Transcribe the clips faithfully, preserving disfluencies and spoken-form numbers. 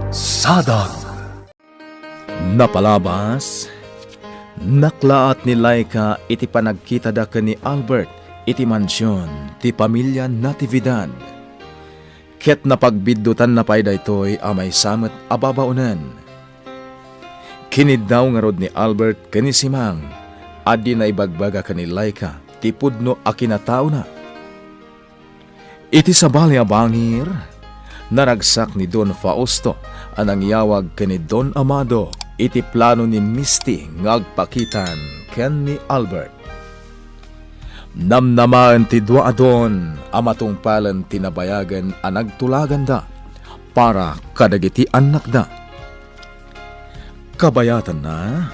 Sadag. Napalabas, naklaat ni Laika iti panagkitada ken ni Albert iti mansion ti pamilia Natividad. Ket napagbiddutanna pay daytoy a maysa met a babaonen. Kiniddaw ngarud ni Albert ken ni Simang a dina ibagbaga ken ni Laika ti pudno a kinataona. Iti sabali a bangir, naragsak ni Don Fausto a nangyawag ken ni Don Amado iti plano ni Misty nga agpakitan ken ni Albert. Namnamaen ti dua a don a matungpalen ti nabayagen a nagtulaganda para kadagiti annakda. Kabayatanna,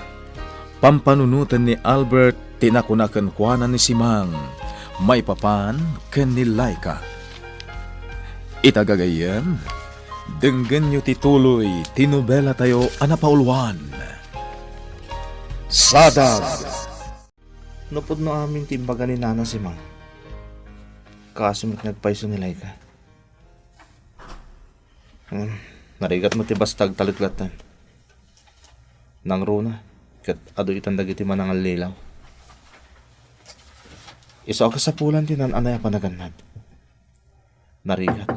pampanunoten ni Albert ti nakuna kenkuana ni Simang maipapan ken ni Laika. Ita gagayyem, denggenyo ti tuloy ti nobelatayo a napauluan. Sadag. No pudno amin ti imbaga ni Nana Simang, kaasi met nga agpayso ni Laika. Hmm, narigat met ti basta agtalek latta. Nangruna, ket adu itan dagiti manangallilaw. Isu a kasapulan ti naan-anay a panagannad. Narigat.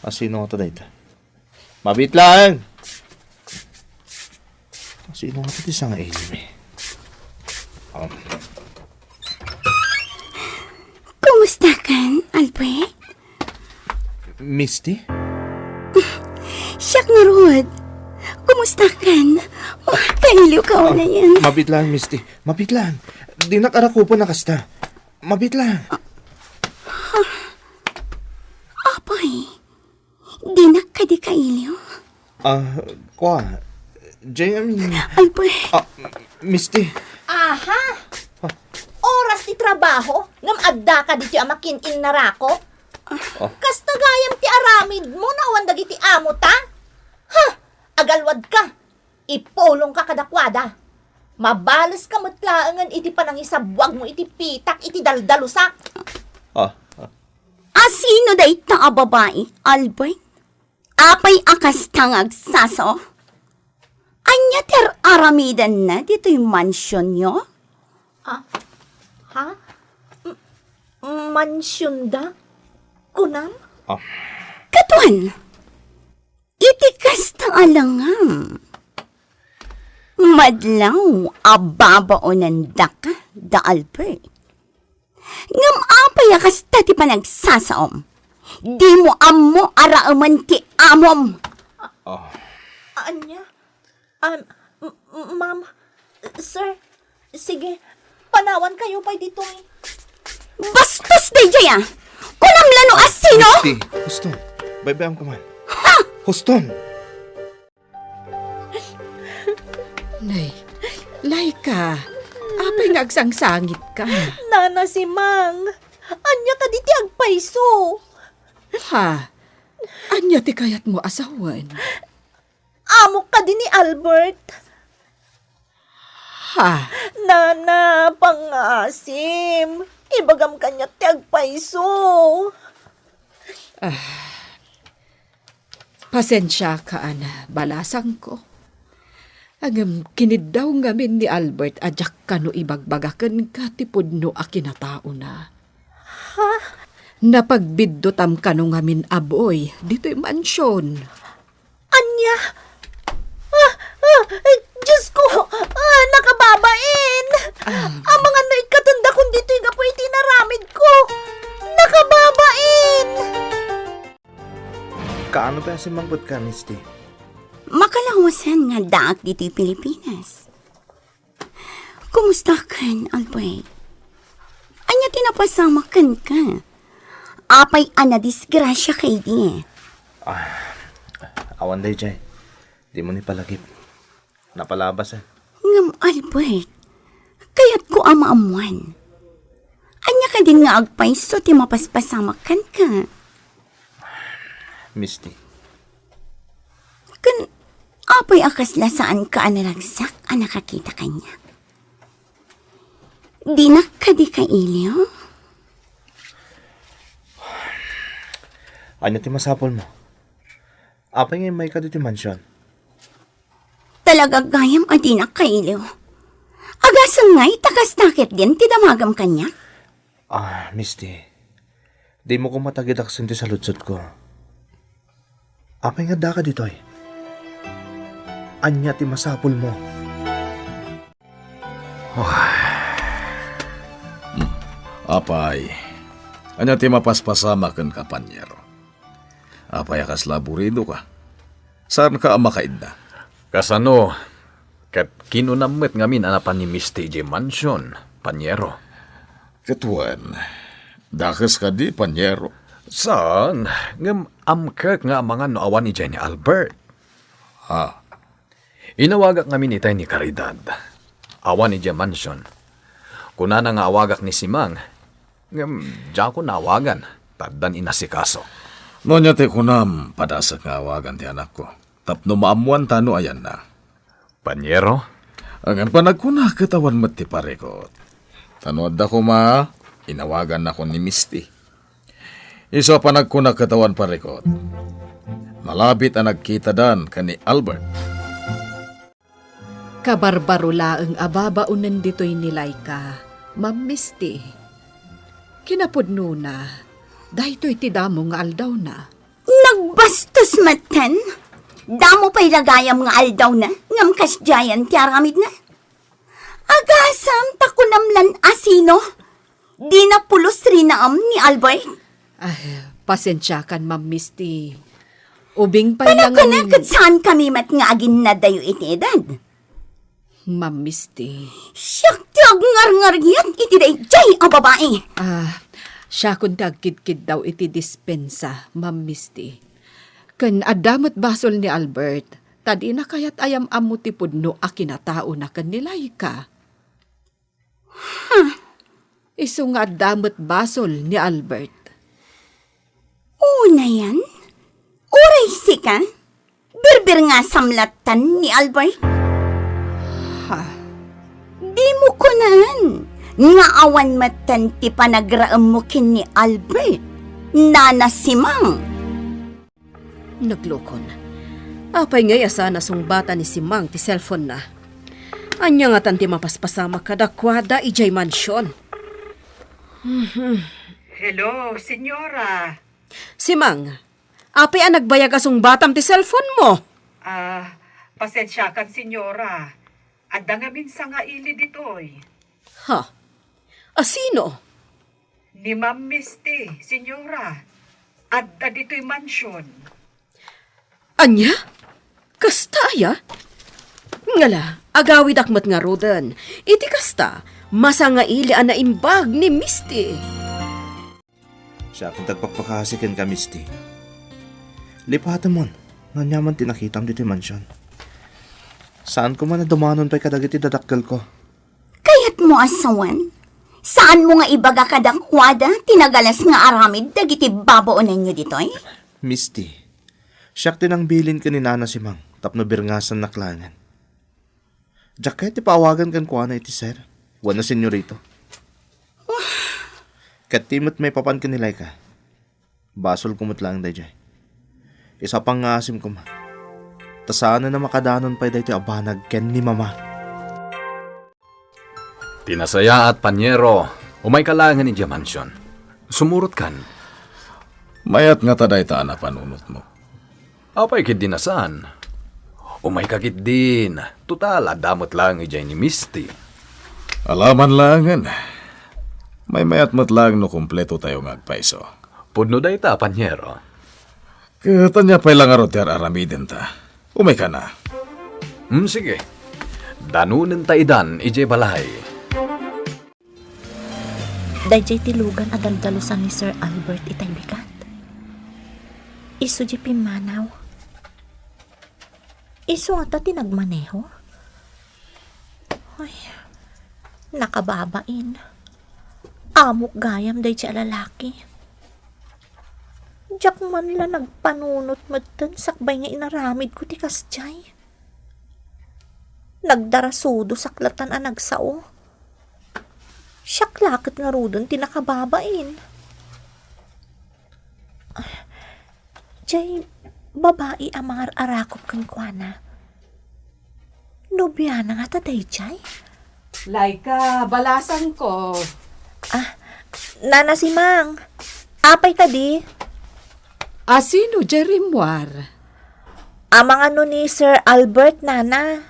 Asino ngata dayta? Mabit laeng! Asino ngata ti sangaili mi? Um. Kumusta kan, Albert? Misty? Siak ngarud. Kumusta kan? Kailiw ka unayen. Mabit laeng, Misty. Mabit laeng. Dinak arakupen a kasta. Mabit laeng. Apay, dinak kadi kailiw? Ah, kua. Jay, I mean, Albert. Ah, Misty. Aha! Oras ti trabaho, ngem adda ka ditoy a makin-innarako? Oh. Kasta gayam ti aramid mo no awan dagiti amo ta? Ha! Agalwad ka! Ipulong ka kadakuada. Mabales ka met laengen iti panangisabwag mo iti pitak iti daldalusak. Ah, ah. Asino dayta a babai, Albert? Apay a kasta nga agsasao? Ania ti ar-aramidenna ditoy mansionyo? Ah, ha? M-, mansionda? Kunam? Ah. Kaduan, iti kasta a langam, madlaw a babaonandaka da Albert. Ngem apay a kasta ti panagsasaom? Dimo ammo a raemen ti amom. Ah. Ania? Um, m-, m-, ma'am, sir, sige, panawankayo pay ditoy. Bastos daydiay a! Kunam la no asino? Misty, huston. Baybay-am ka man. Ha? Huston! Nay, Laika, apay nga agsangsangit ka? Nana Simang, ania kadi ti agpayso? Ha? Ania ti kayatmo a sawen? Amok kadi ni Albert? Ha? Nana, pangasim. Ibagam kaniak ti agpayso. Ah, pasensiaka, Ana, balasangko. Ngem kiniddaw ngamin ni Albert a diak kano ibagbaga kenka ti pudno a kinataona. Ha? Napagbiddutam kano ngamin a buy ditoy mansion. Ania? Ah, ah, eh, Diyos ko! Ah, nakababain! Ah. Amangan no ikkatendakon ditoy gapu iti inaramidko! Nakababain! Kaano pay a simmangpetka, Misty? Makalawasan nga addaak ditoy Pilipinas. Kumusta kan, Albert? Ania ti napasamak kenka? Apay a nadisgrasiaka idi? Ah, awan daydiay. Dimo ni palagip. Napalabas, eh. Ngem, Albert, kayatko a maammuan. Ania kadin nga agpayso ti mapaspasamak kenka? Misty. Ken apay a kasla saanka a naragsak a nakakita kaniak? Dinak kadi kailiw? Ania ti masapulmo? Apay nga immayka ditoy mansion? Talaga gayam a dinak kailiw. Agasem ngay ta kasta ketdin ti damagem kaniak? Ah, Misty, dimo koma tagidaksen ti saludsodko. Apay nga addaka ditoy? Ania ti masapulmo? Hmm. Apay, ania ti mapaspasamak kenka, Panyero? Apay a kasla aburidoka? Saanka a makaidda? Kasano? Ket kinunam met ngamin a napan ni Misty idiay mansion, Panyero. Ket wen, dakes kadi, Panyero? Saan, ngem amkek nga amangan no awan idiay ni Albert. Ha? Inawagak ngamin itay ni Caridad. Awan idiay mansion. Kunana nga awagak ni Simang, ngem diakon naawagan, ta addan inasikaso. No ania ti kunam, padasek nga awagan ti anakko, tapno maammoanta no ayanna. Panyero? Ngem panagkuna ket awan met ti parikut. Ta no adda koma, inawagannakon ni Misty. Isu a panagkuna ket awan parikut. Malabit a nagkitadan ken ni Albert. Kabarbaro laeng a babaonen ditoy ni Laika, Ma'am Misty. Kinapudnona, daytoy ti damo nga aldawna. Nagbastos metten. Damo pay la gayam nga aldawna, ngem kasdiayen ti aramidna. Agasem ta kunam lan a sino. Dina pulos rinaem ni Albert. Ah, pasensiakan, Ma'am Misty. Ubing pay la nga Kanakana ket saankami met nga aginnadayo iti edad. Ma'am Misty. Siak ti agngarngargiat iti daydiay a babai. Ah, siakon ti agkidkiddaw iti dispensa, Ma'am Misty. Ken adda met basol ni Albert, ta dina kayat a yam-ammo ti pudno a kinataona ken ni Laika. Huh. Isu nga adda met basol ni Albert. Unayen, uray sika, birbirngasam lattan ni Albert. Ha? Dimo kunaan nga awan metten ti panagraemmo ken ni Albert, Nana Simang. Naglukon. Apay ngay a saan a sungbatan ni Simang ti cellphone-na? Ania ngatan ti mapaspasamak kadakuada idiay mansion? Mhm. Hello, senyora. Simang, apay a nagbayag a sungbatam ti cellphone-mo? Ah, pasensiakan, senyora. Adda ngamin sangaili ditoy. Ha? A sino? Ni Ma'am Misty, senyora. Adda ditoy mansion. Ania? Kasta aya? Ngala, agawidak met ngaruden. Iti kasta, masangaili a naimbag ni Misty. Siakon ti agpakpakasi kenka, Misty. Lipatemon, no ania man ti nakitam ditoy mansion. Saan koma a dumanon pay kadagiti dadakkelko. Kayatmo a sawen? Saanmo nga ibaga kadakuada ti nagalas nga aramid dagiti babaonenyo ditoy? Misty, siak ti nangbilin ken ni Nana Simang tapno birngasannak laengen. Diak kayat ti paawagan kenkuana iti sir wenno senyorito. Ket ti met maipapan ken ni Laika. Basolko met laeng daydiay. Isu a pangngaasim koma. Ta saanen a makadanon pay daytoy a banag ken ni Mama. Ti nasayaat, Panyero, umayka laengen idiay mansion. Sumurotkan. Mayat ngata dayta a napanunotmo. Apay ketdin a saan? Umayka ketdin. Total, adda met laeng idiay ni Misty. Alaman laengen. Maymayat met laeng no kumpletotayo nga agpayso. Pudno dayta, Panyero. Ket ania pay la ngarud ti ar-aramidenta? Umaykana. Hmm, sige. Danonenta idan idiay balay. Daydiay ti lugan a daldalusan ni Sir Albert itay bigat. Isu diay pimmanaw. Isu ngata ti nagmaneho? Ay, nakababain. Amok gayam daydiay a lalaki. Diak man la nagpanunot metten sakbay nga inaramidko ti kasdiay. Nagdarasudosak latan a nagsao. Siak la ket ngaruden ti nakababain. Jay, Babai a mangar-arakop kenkuana. Nobiana ngata daydiay? Laika, balasangko. Ah, Nana Simang, apay kadi? A sino diay rimmuar? Amangan no ni Sir Albert, Nana.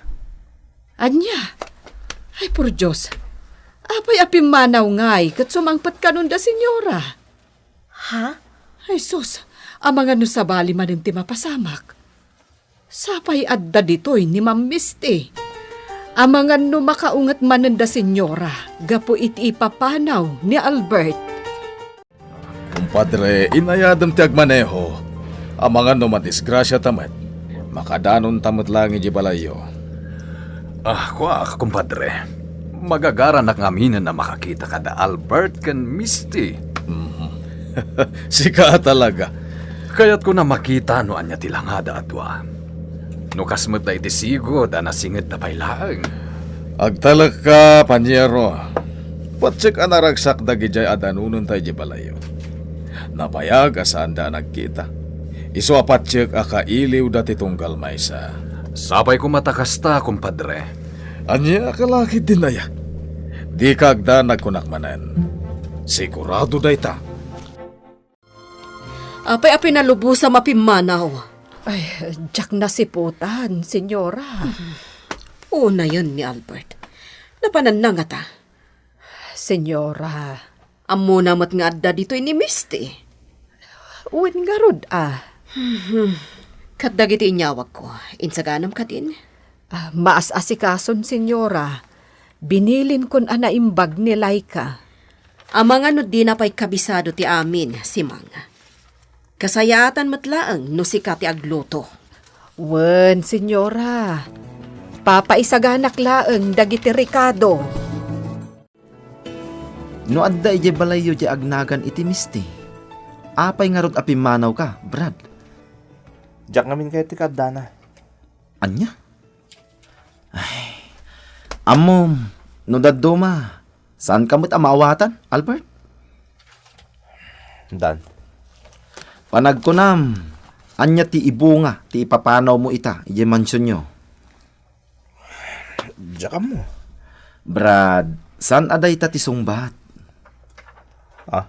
Ania? Ay, por Dios. Apay a pimmanaw ngay ket sumangpet kanon da, Senyora? Ha? Ay, sus, amangan no sabali manen ti mapasamak. Sapay adda ditoy ni Ma'am Misty. Amangan no makaunget manen da Senyora gapu iti ipapanaw ni Albert. Kumpadre, inayadem ti agmaneho. Amangan no madisgrasiata met, makadanonta met laeng idiay balayyo. Ah, kuak, kumpadre. Magagaranak ngaminen a makakita kada Albert ken Misty. Mhm. Sika a talaga. Kayatko a makita no ania ti langada a dua. No kas met dayta sigud a nasingedda pay laeng. Agtalekka, paniero. Patiek a naragsak dagidiay a danonenta idiay balayyo. Nabayag a saanda a nagkita. Isu a patiek a kailiwda ti tunggal maysa. Sapay koma ta kasta, kumpadre. Ania a kalakidin aya? Dika agdanag, kunak manen. Sigurado dayta. Apay a pinalubosam a pimmanaw? Ay, diak nasiputan, Senyora. Unayen ni Albert. Napananna ngata? Senyora, ammona met nga adda ditoy ni Misty. Wen ngarud a. Ket dagiti inyawagko, insaganam kadin? Ah, maas-asikason, Senyora. Binilinkon a naimbag ni Laika. Amangan no dina pay kabisado ti amin, Simang. Kasayaatan met laeng no sika ti agluto. Wen, Senyora. Papaisaganak laeng dagiti rekado. No adda idiay balayyo diay agnagan iti Misty, apay ngarud a pimmanawka, Brad? Diak ngamin kayat ti kaaddana. Ania? Ay, ammom, no dadduma, saanka met a maawatan, Albert? Dan. Panagkunam, ania ti ibunga ti ipapanawmo ita idiay mansionyo? Diak ammo. Brad, saan a dayta ti sungbat? Ah?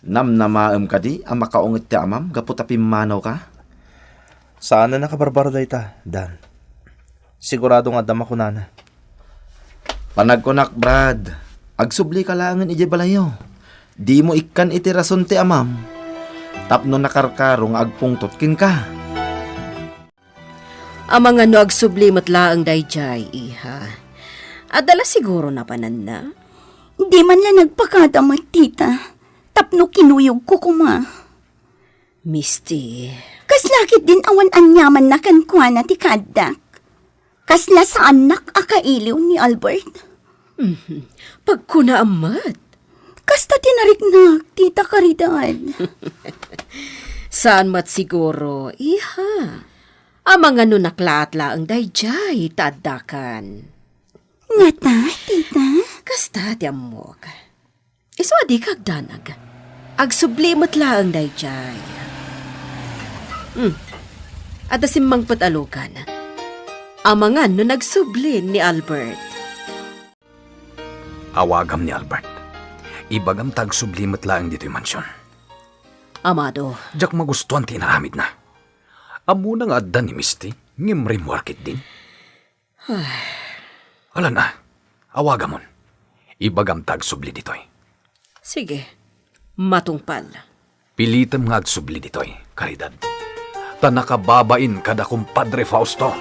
Namnamaem kadi a makaunget ti amam gapu ta pimmanawka? Saan a nakabarbara dayta, Dan. Sigurado nga adda makunana. Panagkunak, Brad, agsublika laengen idiay balayyo. Dimo ikkan iti rason ti amam tapno nakarkaro nga agpungtot kenka. Amangan no agsubli met laeng daydiay, iha. Adda la siguro napananna? Di man la nagpakada met, tita, tapno kinuyogko koma. Misty. Kasla ketdin awan aniamanna kenkuana ti kaaddak. Kasla saannak a kailiw ni Albert. Mhm. Pagkunaam met. Kasta ti nariknak, Tita Caridad. Saan met siguro, iha. Amangan no naklaat laeng daydiay ta addakan. Ngata, tita? Kasta ti ammok. Isu a dika agdanag. Agsubli met laeng daydiay. Hmm. Adda simmangpet a lugan. Amangan no nagsubli ni Albert. Awagam ni Albert. Ibagam ta agsubli met laeng ditoy mansion. Amado. Diak magustuan ti inaaramidna. Ammona nga adda ni Misty, ngem rimmuar ketdin. Ay. Alan a, awagamon. Ibagam ta agsubli ditoy. Sige, matungpal. Pilitem nga agsubli ditoy, Caridad. Ta nakababain kada kumpadre Fausto.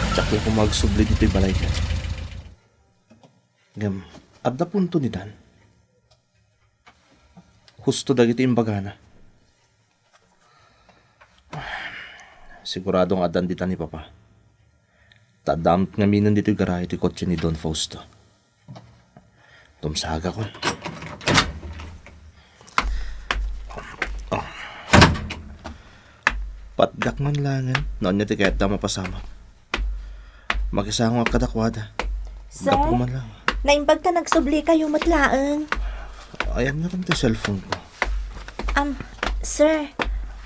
Diak la koma agsubli ditoy balay, Dad. Ngem, adda punto ni Dan. Husto dagiti imbagana. Sigurado nga addan dita ni Papa. Ta adda met ngaminen ditoy garahe ti kotse ni Don Fausto. Tumsagakon. Oh. Patgak man laengen no ania ti kayatda a mapasamak. Makisangok kadakuada. Sir, gapu man lang. Naimbag ta nagsublikayo met laeng. Ayan nga rin ti cellphone ko. Um, sir,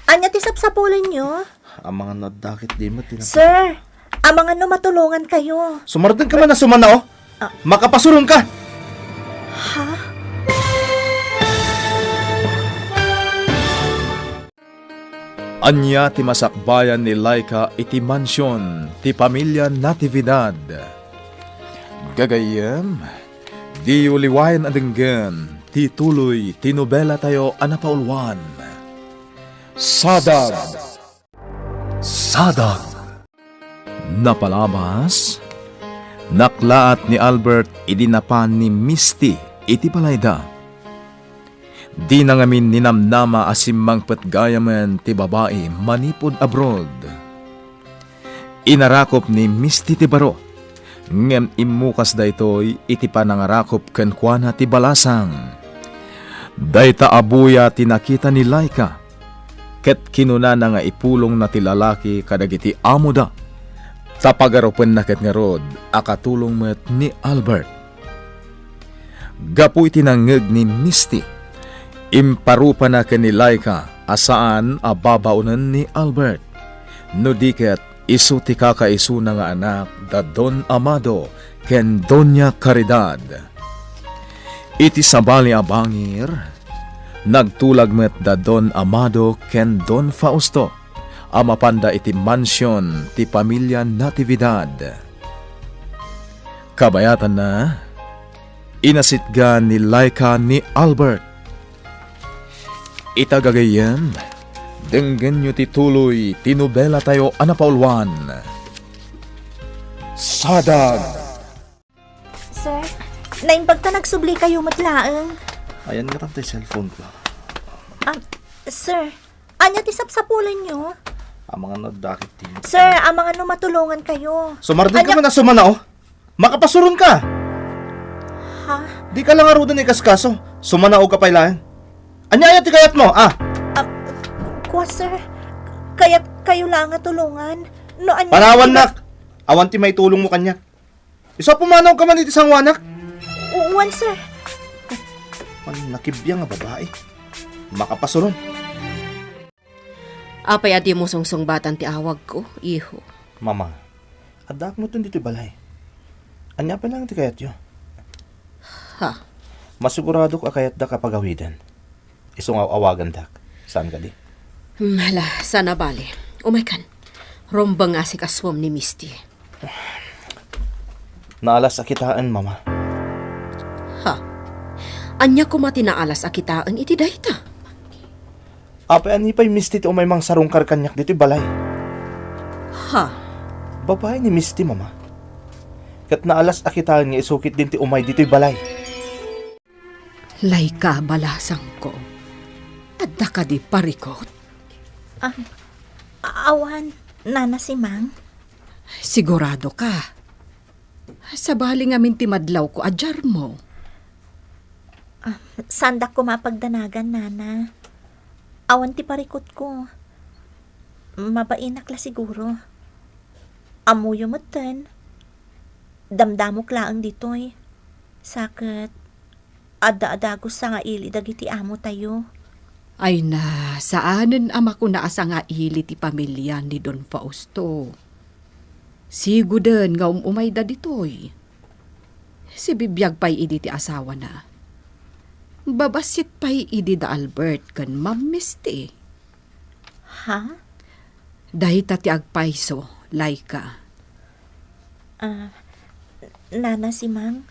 ania ti sapsapulenyo? Amangan no adda ket di met ti napa- Sir, amangan no matulongankayo. Sumardengka man a sumanao? Ah. Makapasuronka! Ha? Ania ti masakbayan ni Laika iti mansion ti pamilya Natividad? Gagayyem, diyo liwayan a denggen ti tuloy ti nobelatayo a napauluan, Sadag. Sadag. Napalabas, naklaat ni Albert idi napan ni Misty iti balayda. Dina ngamin ninamnama a simmangpet gayamen ti babai manipud abroad. Inarakop ni Misty ti baro, ngem immukas daytoy iti panangarakop kenkuana ti balasang. Dayta a buya ti nakita ni Laika, ket kinunana nga ipulongna ti lalaki kadagiti amoda, ta pagarupenna ket ngarud a katulong met ni Albert. Gapu iti nangngeg ni Misty, imparupana ken ni Laika a saan a babaonen ni Albert. No di ket, isu ti kakaisuna nga anak da Don Amado ken Doña Caridad. Iti sabali a bangir, nagtulag met da Don Amado ken Don Fausto a mapanda iti mansion ti pamilya Natividad. Kabayatanna, inasitgan ni Laika ni Albert. Ita gagayyem, denggenyo ti tuloy ti nobelatayo a napauluan, Sadag. Sir, naimbag ta nagsublikayo met laeng. Ayan nga tay cellphone ko. Ah, sir, ania ti sapsapulenyo? Amangan no adda ket ti Sir, amangan no matulongankayo. Sumardengka man a sumanao? Makapasuronka! Ha? Dika la ngaruden ikaskaso. Sumanaoka pay laeng. Ania aya ti kayatmo, a? Ah, kua, sir. Kayatkayo laeng a tulongan. No ania ti Panawannak! Awan ti maitulongmo kaniak. Isu a pumanawka man iti sangoanak. Wen, sir. Manakibiang a babai. Makapasuron. Apay a dimo sungsungbatan ti awagko, iho? Mama, addaak metten ditoy balay. Ania pay laeng ti kayatyo? Ha? Masiguradok a kayatdak a pagawiden. Isu nga aw-awagandak. Saan kadi? Hmm, hala, saan a bale. Umaykan. Rumbeng nga asikasuem ni Misty. Naalas a kitaen, Mama. Ha? Ania koma ti naalas a kitaen iti dayta? Apay a ni pay Misty ti umay mangsarungkar kaniak ditoy balay? Ha? Babai ni Misty, Mama. Ket naalas a kitaen nga isu ketdin ti umay ditoy balay. Laika, balasangko. Adda kadi parikut? Ah, awan, Nana Simang. Sigurado ka? Sabali ngamin ti madlawko a diarmo. Ah, saandak koma a pagdanagan, Nana. Awan ti parikutko. Mabainak la siguro. Ammoyo metten. Damdamok laeng ditoy. Sa ket, adda a dagus sangaili dagiti amotayo. Ay na, saanen a makuna a sangaili ti pamilya ni Don Fausto. Siguden nga um-umayda ditoy. Sibibiag pay idi ti asawana. Babassit pay idi da Albert ken Ma'am Misty. Ha? Dayta ti agpayso, Laika. Ah, Nana Simang,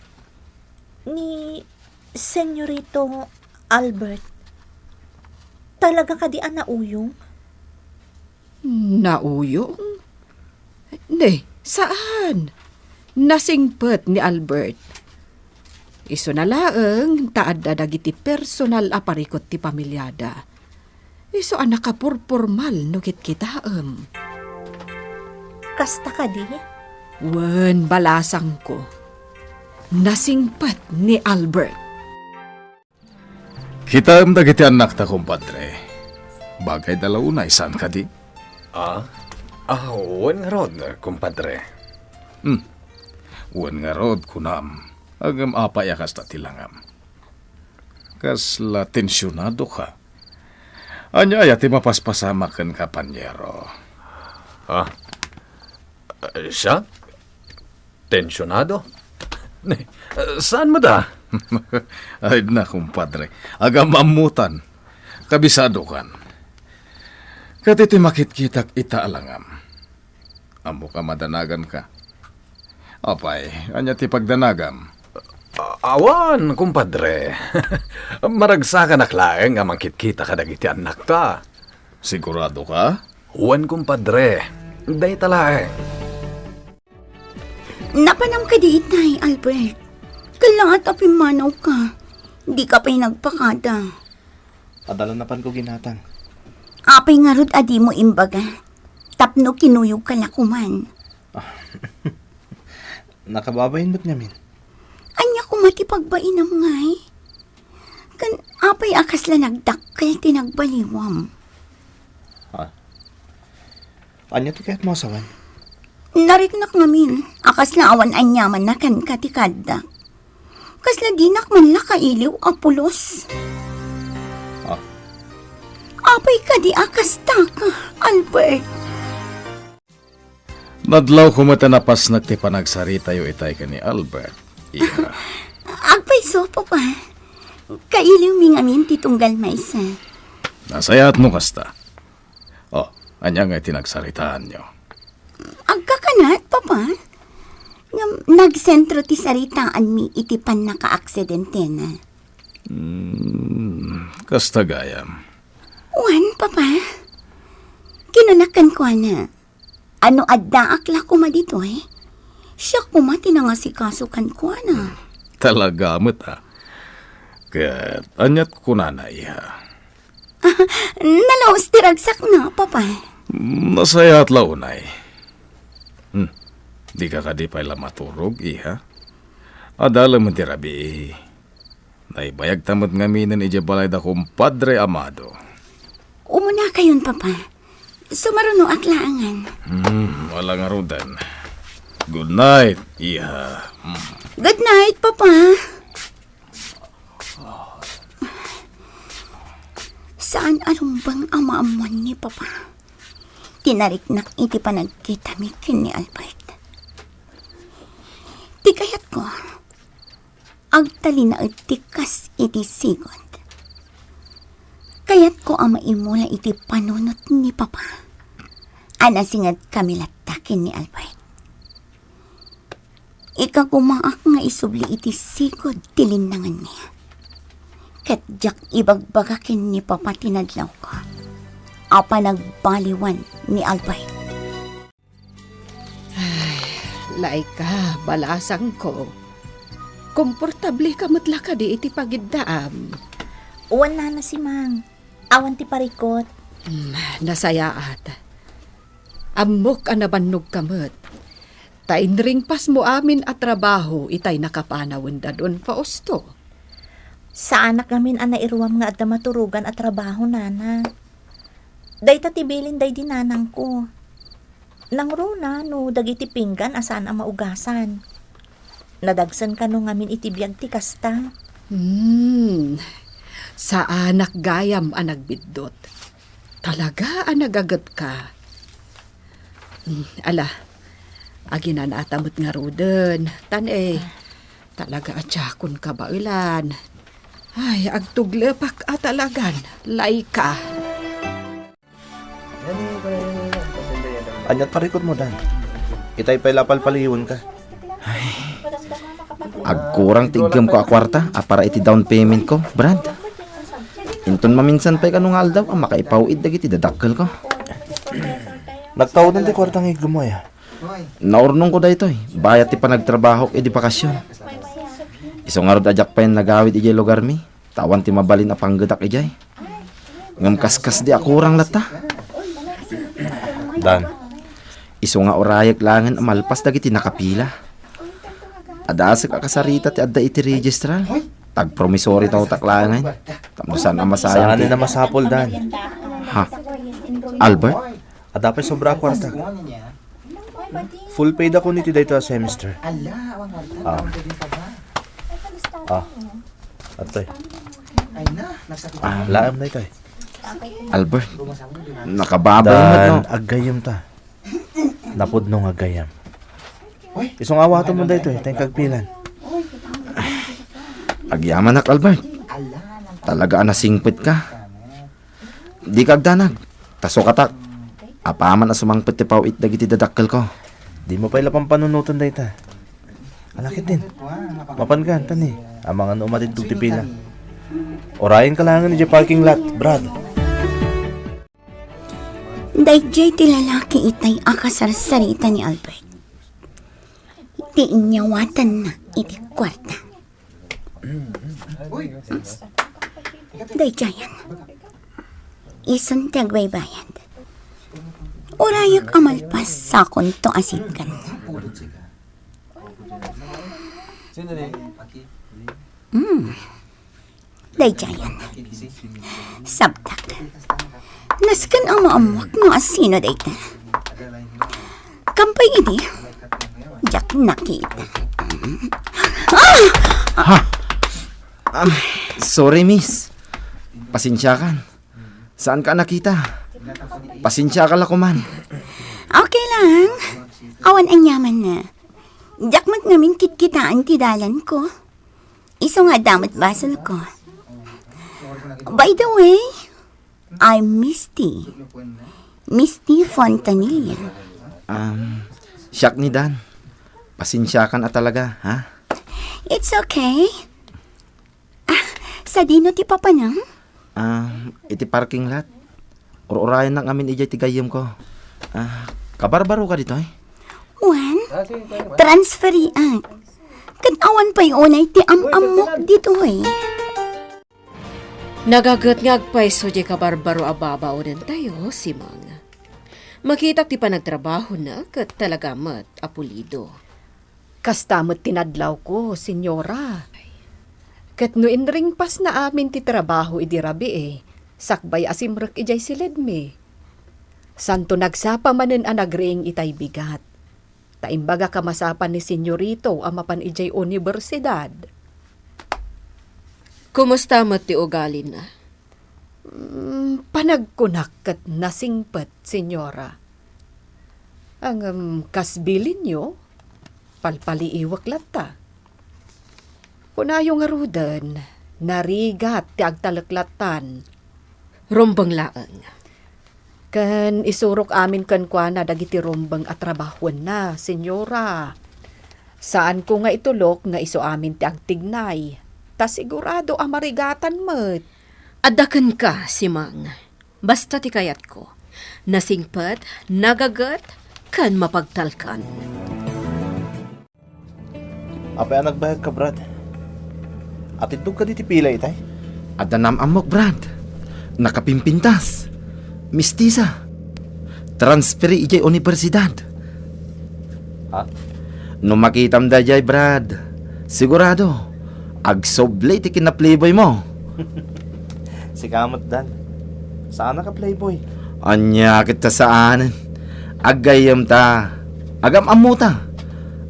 ni Senyorito Albert, talaga kadi a nauyong? Nauyong? Ne, saan? Nasingpet ni Albert. Isuna laeng ta adda dagiti personal a parikut ti pamiliada. Isu a nakapurpormal no kitkitaem. Kasta kadi? Wen, balasangko. Nasingpet ni Albert. Kitaem dagiti annakta, kumpadre. Bagayda la unay, saan kadi? Ah? Ah, wen ngarud, kumpadre. Hmm. Wen ngarud, kunam. Ngem apay a kasta ti langam? Kasla tensionado ka. Ania aya ti mapaspasamak kenka, panyero? Ah, siak? Tensionado? Ne, saan met a? Ay na, kumpadre. Agam-ammotan. Kabisadokan. Ket iti makitkitak ita a langam. Ammok a madanaganka. Apay, ania ti pagdanagam? A-, awan, kumpadre. Maragsakanak laeng nga mangkitkita kadagiti annakta. Sigurado ka? Wen, kumpadre. Dayta laeng. Napanam kadi itay, Albert? Kallaat a pimmanawka. Dika pay nagpakada. Adda la napanko ginatang. Apay ngarud a dimo imbaga? Tapno kinuyogka la koman. Ah, nakababain met ngamin. Ania koma ti pagbainam ngay? Ken apay a kasla nagdakkel ti nagbaliwam? Ah. Ania ti kayatmo a sawen? Nariknak ngamin a kasla awan aniamanna kenka ti kaaddak. Kasla dinak man la kailiw a pulos. Ah. Apay kadi a kasta ka, Albert? Nadlawko met a napasnek ti panagsaritayo itay ken ni Albert, iha. Agpayso, Papa. Kailiwmi ngamin ti tunggal maysa. Nasayaat no kasta. Oh, ania ngay ti nagsaritaanyo? Agkakanaet, Papa. Ngem nagsentro ti saritaanmi iti pannakaaksidentena. Hmm, kasta gayam. Wen, Papa. Kinuna kenkuana, a no addaak la koma ditoy, siak koma ti nangasikaso kenkuana. Talaga met, a. Ket aniat kunana, iha? Nalaus ti ragsakna, Papa. Nasayaat la unay. Hmm. Dika kadi pay la maturog, iha? Adda laeng ti rabii. Naibayagta met ngaminen idiay balay da kumpadre Amado. Umunakayon, Papa. Sumarunoak laengen. Hmm, wala ngaruden. Good night, iha. Hmm. Good night, Papa. Saan a rumbeng a maammuan ni Papa ti nariknak iti panagkitami ken ni Albert. Ti kayatko, agtalinaed ti kas iti sigud. Kayatko a maimula iti panunot ni Papa a nasingedkami latta ken ni Albert. Ikagumaak nga isubli iti sigud ti linnanganmi. Ket diak ibagbaga ken ni Papa ti nadlawko a panagbaliwan ni Albert. Ay, Laika, balasangko. Komportable ka met la kadi iti pagiddaam? Wen, Nana Simang. Awan ti parikut. Hmm, nasayaat. Ammok a nabannogka met. Ta inringpasmo amin a trabaho itay nakapanawen da Don Fausto. Saanak ngamin a nairuam nga adda maturogan a trabaho, Nana. Dayta ti bilin daydi nanangko. Nangruna no dagiti pinggan a saan a maugasan. Nadagsen kano ngamin iti biag ti kasta. Hmm. Saanak gayam a nagbiddut. Talaga a nagagetka. Hmm, ala, aginanata met ngaruden. Tan, eh, talaga a tiakon kabaelan. Ay, agtuglepak a talagan, Laika. Aniat parikutmo, Dan? Itay pay la palpaliwenka. Ay, agkurang ti iggemko a kuarta a para iti down paymentko, Brad. Inton maminsan pay kano nga aldaw a makaipaw-id dagiti dadakkelko. Nagtawdan ti kuarta nga iggemmo, aya? Naurnongko daytoy, bayat ti panagtrabahok idi bakasion. Isu ngarud a diak pay nagawid idiay lugarmi, ta awan ti mabalin a panggedak idiay. Ngem kaskasdi a kurang latta. Dan. Isu nga urayek laengen a malpas dagiti nakapila. Adasek a kasarita ti adda iti registral. Tagpromissory tawtak laengen. Tapno saan a masayang. Saan ti a masapul, Dan? Ha? Albert? Adda pay sobra a kuarta. Full pay da kun iti dayta a semester. Ala, awan warta. Ah. Awan pwede pa ba? Ah. Atoy. Ay na, nagsakit. Ah, laem na itoy. Albert, nakababay met, no? Dan, aggayyem ta. Napudno nga aggayyem. Isu nga awatenmo daytoy, ta inka agpilan. Agyamanak, Albert. Talaga a nasingpetka. Dika agdanag. Ta sukatak. Apaman a sumangpet ti paw-it dagiti dadakkelko. Dimo pay la pampanunoten dayta. Ala ketdin. Mapanka, tani. Amangan no umatidtog ti pila. Urayenka laengen idiay parking lot, Brad. Daydiay ti lalaki itay a kasarsarita ni Albert. Ti inyawatanna iti kuarta. Daydiayen. Isun ti agbaybayad. Urayek a malpas sakonto a sitkan. Hmm. Daydiayen. Sabtak. Nasken a maammuak no asino dayta. Kampay idi, diak nakita. Ah! Ah, sorry, miss. Pasensiakan. Saanka a nakita? Pasensiaka la koman. Okay lang. Awan aniamanna. Diak met ngamin kitkitaan ti dalanko. Isu nga adda met basolko. By the way, I'm Misty. Misty Fontanilla. Um, siak ni Dan. Pasensiakan a talaga, ha? It's okay. Ah, sadino ti papanam? Ah, iti parking lot. Ur-urayennak ngamin idiay ti gayyemko. Ah, kabarbaroka ditoy? Wen, transferiak. Ket awan pay unay ti am-ammok ditoy. Nagaget nga agpayso diay kabarbaro a babaonentayo, Simang. Makitak ti panagtrabahona ket talaga met a pulido. Kasta met ti nadlawko, Senyora. Ket no inringpasna amin ti trabaho idi rabii, sakbay a simrek idiay siledmi. Santo nagsapa manen a nagriing itay bigat. Ta imbagak a masapa ni Senyorito a mapan idiay unibersidad. Kumusta met ti ugalina? Mm, panagkunak ket nasingpet, Senyora. Ngem kas bilinyo, palpaliiwek latta. Kunayo ngaruden, narigat ti agtalek lattan. Rumbeng laeng. Ken isurok amin kenkuana dagiti rumbeng a trabahuenna, Senyora. Saanko nga itulok nga isu amin ti agtignay, ta sigurado a marigatan met. Adda kenka, Simang. Basta ti kayatko. Nasingpet, nagaget, ken mapagtalkan. Apay a nagbayagka, Brad? Atiddog kadi ti pila itay? Adda naam-ammok, Brad. Nakapimpintas. Mistisa. Transferi idiay universidad. Ha? No makitam daydiay, Brad, sigurado, agsubli ti kinaplayboy mo. Sika met, Dan. Saan a ka playboy? Ania ket ta saanen? Aggayyem ta. Agam-ammo ta.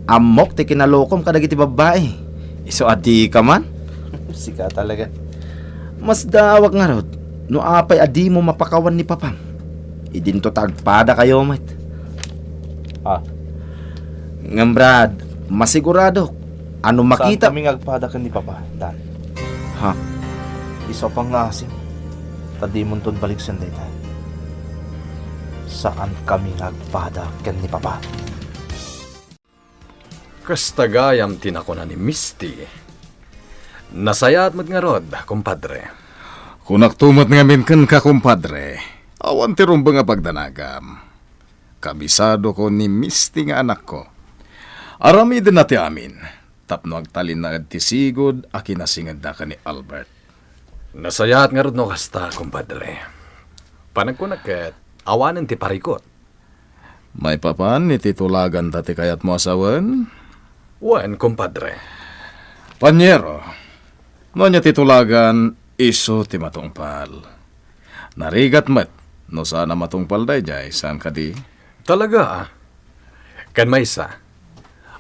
Ammok ti kinalokom kadagiti babbai. Isu a dika man? Sika talaga. Masdaawak ngarud no apay a dimo mapakawan ni Papam. Idinto ta agpadakayo met. Ah. Ngem, Brad, masiguradok a no makita Saan kami nga agpada ken ni Papa, Dan? Ha? Isu a pangngasim, ta dimonton baliksen dayta. Saan kami nga agpada ken ni Papa. Kasta gayam ti nakuna ni Misty. Nasayaat met ngarud, kumpadre. Kunakto met ngamin kenka, kumpadre. Awan ti rumbeng a pagdanagam. Kabisadoko ni Misty nga anakko. Aramidenna ti amin, tapno agtalinaed ti sigud a kinasingedda ken ni Albert. Nasayaat ngarud no kasta, kumpadre. Panagkunak ket, awanen ti parikut. Maipapan iti tulaganta ti kayatmo a sawen? Wen, kumpadre. Panyero, no ania ti tulagan, isu ti matungpal. Narigat met no saan a matungpal daydiay, saan kadi? Talaga, ah. Ken maysa,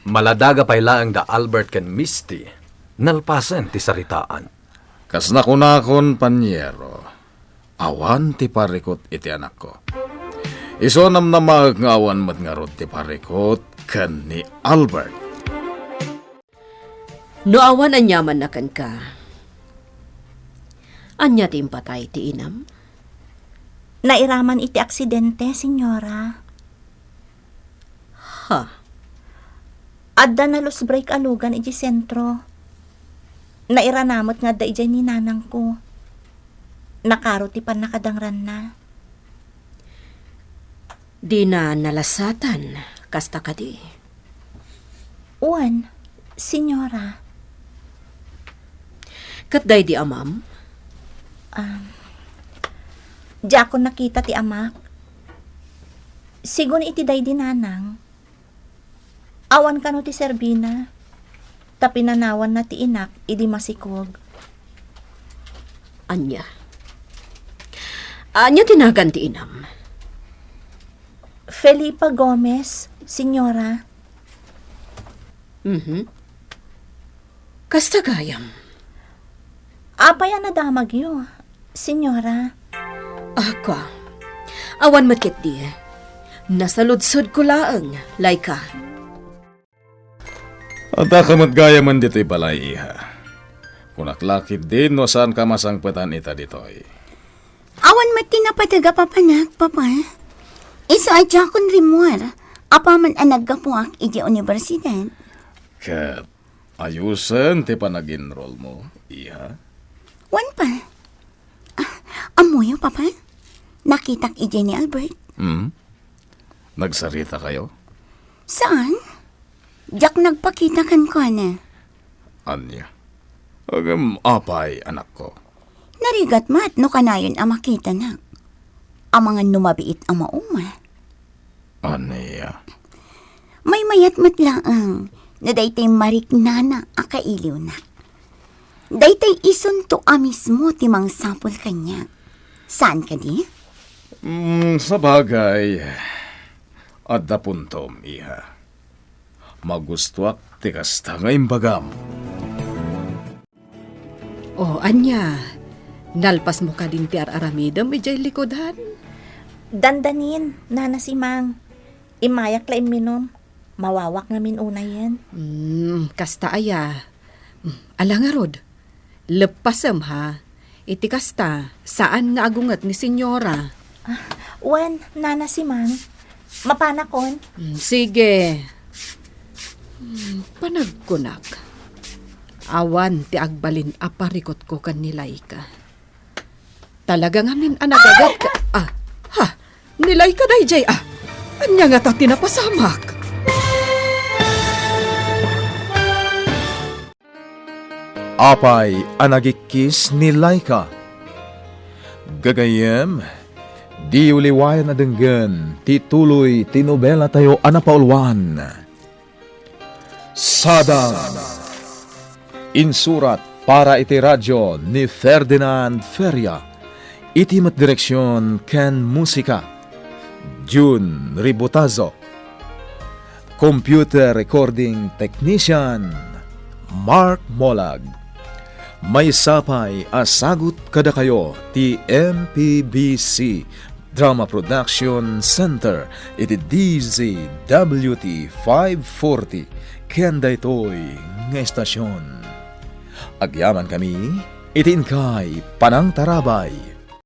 maladaga pay laeng da Albert ken Misty, nalpasen ti saritaan. Kas nakunakon, Panyero, awan ti parikut iti anakko. Isu a namnamaek nga awan met ngarud ti parikut ken ni Albert. No awan aniamanna kenka, ania ti impatay ti inam? Nairaman iti aksidente, Senyora. Ha? Adda na-loose brake a lugan idiay sentro. Nairana met nga adda idiay ni nanangko. Nakaro ti pannakadangranna. Dina nalasatan, kasta kadi? Wen, Senyora. Ket daydi amam? Um, diakon nakita ti amak. Sigun iti daydi nanang, awan kano ti serbina, ta pinanawanna ti inak idi masikog. Ania? Ania ti nagan ti inam? Felipa Gomez, Senyora. Mhm. Kasta gayam. Apay a nadamagyo, Senyora? Ako, awan met ketdi. Nasaludsodko laeng, Laika. Addaka met gayamen ditoy balay, iha. Kunak la ketdi no saanka masangpetan ita ditoy. Awan met ti napateg a papanak, Papa. Isu a diakon rimmuar, apaman a naggapuak idiay universidad. Ket ayusen ti panag-enroll mo, iha? Wen, Pa. Ah, ammoyo, Papa? Nakitak idiay ni Albert. Hmm? Nagsarita kayo? Saan? Diak nagpakita kenkuana. Ania? Ngem apay, anakko? Narigat met no kanayon a makitanak. Amangan no mabiit a mauma. Ania? Maymayat met laeng no daytoy mariknana a kailiwna. Daytoy isunto a mismo ti mangsapul kaniak. Saan kadi? Mm, sabagay, adda puntom, iha. Magustuak ti kasta nga imbagam. O, ania? Nalpasmo kadin ti ar-aramidem idiay likudan? Dandanin, Nana Simang. Immayak la imminum. Mawawak ngamin unayen. Hmm, kasta aya. Hmm, ala ngarud. Leppasem, ha? Iti kasta, saan nga agunget ni Senyora. Ah, wen, Nana Simang. Mapanakon? Hmm, sige. Hmm, panagkunak. Awan ti agbalin a parikutko ken ni Laika. Talaga ngamin a nagagat ka. Ah, ha? Ni Laika daydiay, ah. Ania ngata ti napasamak? Apay a nagikkis ni Laika? Gagayyem, diyo liwayan a denggen ti tuloy ti nobelatayo a napauluan. Sadang. Insurat para iti radio ni Ferdinand Feria, iti met direksion ken musika, Jun Ributazo. Computer recording technician, Mark Molag. Maysa pay a sagut kadakayo ti M P B C Drama Production Center iti D Z W T five forty ken daytoy nga estasion. Agyamankami iti inkay panangtarabay.